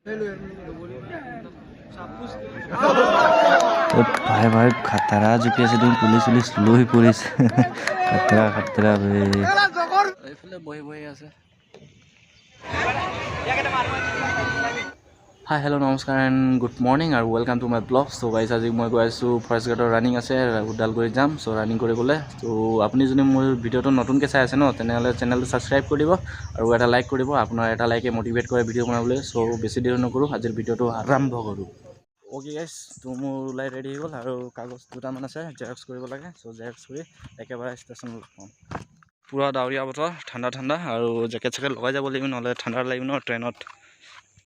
ভাই ভাই খাতাৰা জঁপিয়াইছে দেখোন, পুলিচ চুলিচ লৈ পৰিছে। খাতৰা খাতৰা বে। এইফালে বহি বহি আছে। হাই হেল্ল' নমস্কাৰ এণ্ড গুড মৰ্ণিং আৰু welcome to my blog. So guys, আজি মই গৈ আছোঁ ফৰেষ্ট গাৰ্ডৰ ৰানিং আছে, ওদালগুৰিত যাম। চ' ৰানিং কৰিবলৈ। ত' আপুনি যদি মোৰ ভিডিঅ'টো নতুনকৈ চাই আছে ন, তেনেহ'লে চেনেলটো ছাবস্ক্ৰাইব কৰি দিব আৰু এটা লাইক কৰিব। আপোনাৰ এটা লাইকে মটিভেট কৰে ভিডিঅ' বনাবলৈ। চ' বেছি দেৰি নকৰোঁ, আজিৰ ভিডিঅ'টো আৰম্ভ কৰোঁ। অ'কে গাইজ, ত' মোৰ ওলাই ৰেডি হৈ গ'ল আৰু কাগজ দুটামান আছে, জেৰক্স কৰিব লাগে। চ' জেৰক্স কৰি একেবাৰে ষ্টেচনত লগ পাম। পূৰা ডাৱৰীয়া বতৰ, ঠাণ্ডা ঠাণ্ডা আৰু জেকেট চেকেট লগাই যাব লাগিব, নহ'লে ঠাণ্ডা লাগিব ন ট্ৰেইনত।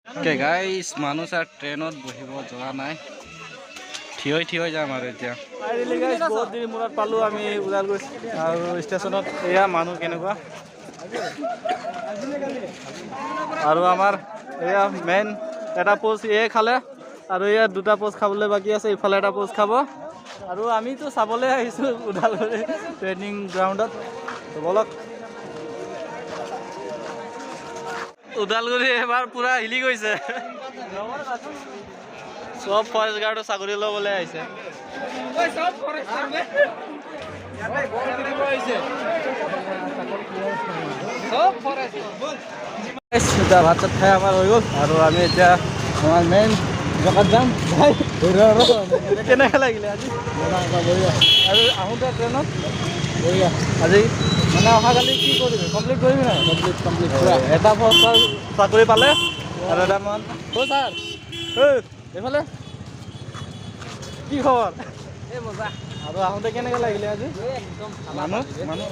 অ'কে গাইজ, মানুহ ছাৰ ট্ৰেইনত বহিব যোৱা নাই, থিয় থিয় যাম আৰু এতিয়া। ফাইনেলি গাইজ, বহুত দেৰি মূৰত পালোঁ আমি ওদালগুৰি আৰু ষ্টেচনত। এয়া মানুহ কেনেকুৱা আৰু আমাৰ এয়া মেইন এটা পোষ্ট এই খালে আৰু এয়া দুটা পোষ্ট খাবলৈ বাকী আছে, ইফালে এটা পোষ্ট খাব আৰু আমিতো চাবলৈ আহিছোঁ ওদালগুৰি ট্ৰেইনিং গ্ৰাউণ্ডত। তো বলক, ওদালগুৰি এবাৰ পূৰা হিলি গৈছে, চব ফৰেষ্ট গাৰ্ডৰ চাকৰি ল'বলৈ আহিছে। এতিয়া ভাত চাত খাই আমাৰ হৈ গ'ল আৰু আমি এতিয়া আমাৰ মেইন জেগাত যাম। কেনেকৈ লাগিলে আজি? আৰু আহোঁতে ট্ৰেইনত আজি মানে অহাকালি কি কৰিবি, কমপ্লিট কৰিবি নাই? Complete complete. এটা ফৰেষ্টৰ চাকৰি পালে আৰু এটা মান। অ' ছাৰ, এইফালে কি খবৰ? এই মজা। আৰু আহোঁতে কেনেকৈ লাগিলে আজি? একদম মানুহ মানুহ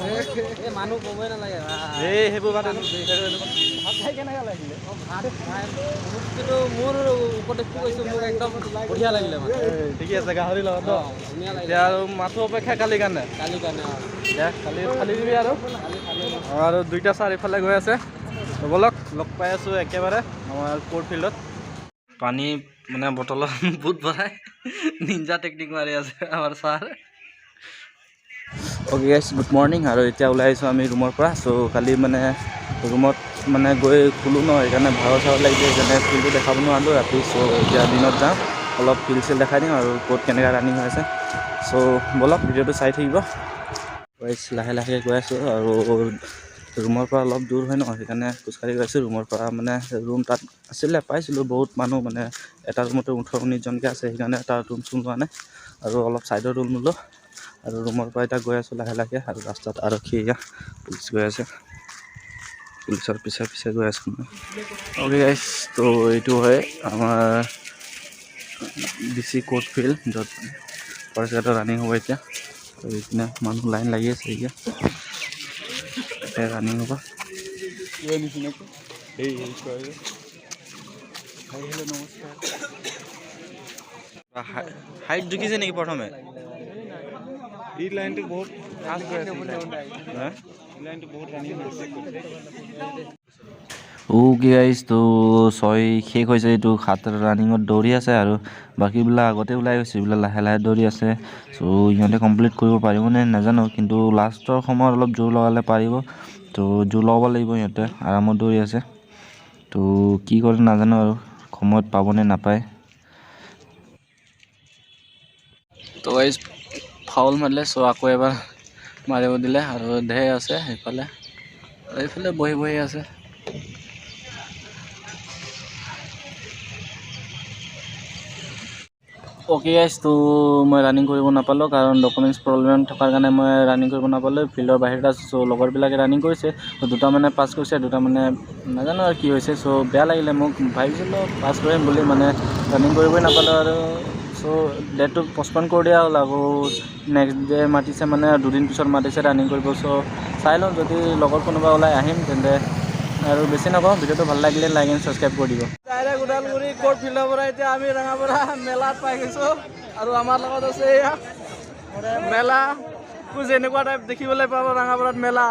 এই মানুহ ক'বই নালাগে। এই সেইবোৰ বাদ, ভাত খাই কেনেকৈ লাগিলে? ভাত খাই মোক কিন্তু মোৰ উপদেশটো কৈছোঁ, মোক একদম বঢ়িয়া লাগিলে মানে। ঠিকে আছে, গাহৰি লগত ন? ধুনীয়া লাগিলে। এতিয়া আৰু মাথো অপেক্ষা কালি কাৰণে। কালি কাৰণে দে কালি ফালি দিবি আৰু। আৰু দুইটা ছাৰ ইফালে গৈ আছে। ব'লক, লগ পাই আছোঁ একেবাৰে আমাৰ কোৰ্ট ফিল্ডত। পানী মানে বটলত বুট ভৰাই নিঞ্জা টেকনিক মাৰি আছে আমাৰ sir. Okay guys, good morning. আৰু এতিয়া ওলাই আহিছোঁ আমি ৰুমৰ পৰা। চ' কালি মানে ৰুমত মানে গৈ খোলোঁ ন, সেইকাৰণে ভাগৰ চাগৰ লাগিছে, সেইকাৰণে ফিল্ডটো দেখাব নোৱাৰিলোঁ ৰাতি। চ' এতিয়া দিনত যাম, অলপ ফিল্ড চিল্ড দেখাই দিম আৰু ক'ত কেনেকৈ ৰানিং হৈ আছে। চ' ব'লক, ভিডিঅ'টো চাই থাকিব। গাইজ, লাহে লাহেকৈ গৈ আছোঁ আৰু ৰুমৰ পৰা অলপ দূৰ হয় ন, সেইকাৰণে খোজকাঢ়ি গৈ আছোঁ। ৰুমৰ পৰা মানে ৰুম তাত আছিলে, পাইছিলোঁ বহুত মানুহ, মানে এটা ৰুমতে 18 19জনকৈ আছে, সেইকাৰণে তাৰ ৰুম চুম লোৱা নাই আৰু অলপ ছাইডৰ ৰুম ল'লোঁ। আৰু ৰুমৰ পৰা এতিয়া গৈ আছোঁ লাহে লাহে আৰু ৰাস্তাত আৰক্ষী এয়া পুলিচ গৈ আছে, পুলিচৰ পিছে পিছে গৈ আছোঁ মই। অ'কে গাইজ, ত' এইটো হয় আমাৰ ডি চি কোৰ্ট ফিল্ড, য'ত ফৰেষ্ট গাৰ্ডৰ ৰানিং হ'ব এতিয়া। আৰু এইপিনে মানুহ লাইন লাগি আছে, এতিয়া ৰানিং হ'ব। হাইট জুখিছে নেকি প্ৰথমে? এই লাইনটো বহুত ফাষ্ট গৈ আছে, এই লাইনটো বহুত ৰানিং হৈছে। অ'কে গাইজ, তো 6 শেষ হৈছে, এইটো 7 ৰানিঙত দৌৰি আছে আৰু বাকীবিলাক আগতে ওলাই গৈছে, এইবিলাক লাহে লাহে দৌৰি আছে। চ' ইহঁতে কমপ্লিট কৰিব পাৰিবনে নাজানো, কিন্তু লাষ্টৰ সময়ত অলপ জোৰ লগালে পাৰিব। তো জোৰ লগাব লাগিব, সিহঁতে আৰামত দৌৰি আছে। তো কি কৰে নাজানো আৰু সময়ত পাবনে নাপায়। তো গাইজ, ফাউল মাৰিলে, চ' আকৌ এবাৰ মাৰিব দিলে আৰু ঢেৰ আছে সেইফালে, এইফালে বহি বহি আছে। অ'কে গাইজ, তো মই ৰানিং কৰিব নাপালোঁ কাৰণ ডকুমেণ্টছ প্ৰব্লেম থকাৰ কাৰণে মই ৰানিং কৰিব নাপালোঁ। ফিল্ডৰ বাহিৰত আছোঁ। চ' লগৰবিলাকে ৰানিং কৰিছে, ত' দুটা মানে পাছ কৰিছে, দুটা মানে নাজানো আৰু কি হৈছে। চ' বেয়া লাগিলে, মোক ভাবিছিলোঁ পাছ কৰিম বুলি, মানে ৰানিং কৰিবই নাপালোঁ আৰু। চ' ডেটটো পষ্টপন কৰি দিয়া হ'ল, আকৌ নেক্সট ডে মাতিছে, মানে দুদিন পিছত মাতিছে ৰানিং কৰিব। চ' চাই লওঁ, যদি লগত কোনোবা ওলাই আহিম তেন্তে। আৰু বেছি নকওঁ, ভিডিঅ'টো ভাল লাগিলে লাইক এণ্ড ছাবস্ক্ৰাইব কৰি দিব। ডাইৰেক্ট ওদালগুৰি কোৰ্ট ফিল্ডৰ পৰা এতিয়া আমি ৰঙাপাৰা মেলাত পাই গৈছোঁ আৰু আমাৰ লগত আছে এয়া মেলা। এনেকুৱা টাইপ দেখিবলৈ পাব ৰঙাপাৰাত মেলা।